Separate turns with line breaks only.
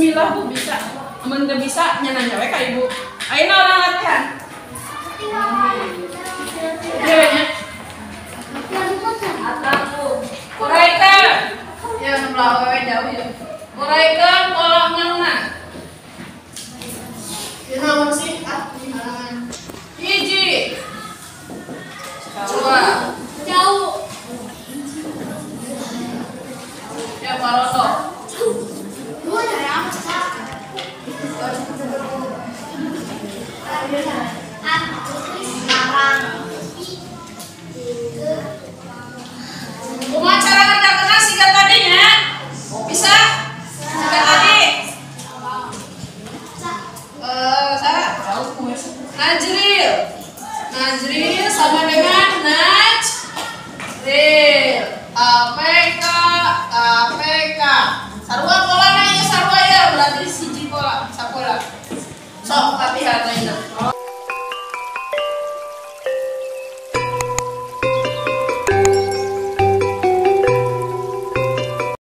Bismillah Bu bisa. Amun teu bisa nya nanya we ka ibu. Ayeuna orang latihan. Ieu nya. Uraikan. Ya nu belah awewe jauh ya. Uraikan pola mangna.
Ya naon sih? Ah, di halangan.
Hiji. Dua.
Jauh.
Ya Paroto.
Dua dari apa?
Kumaha cara ngerjakeunna siga tadinya? Bisa? Siga tadi? Najril. Najril sama dengan naj.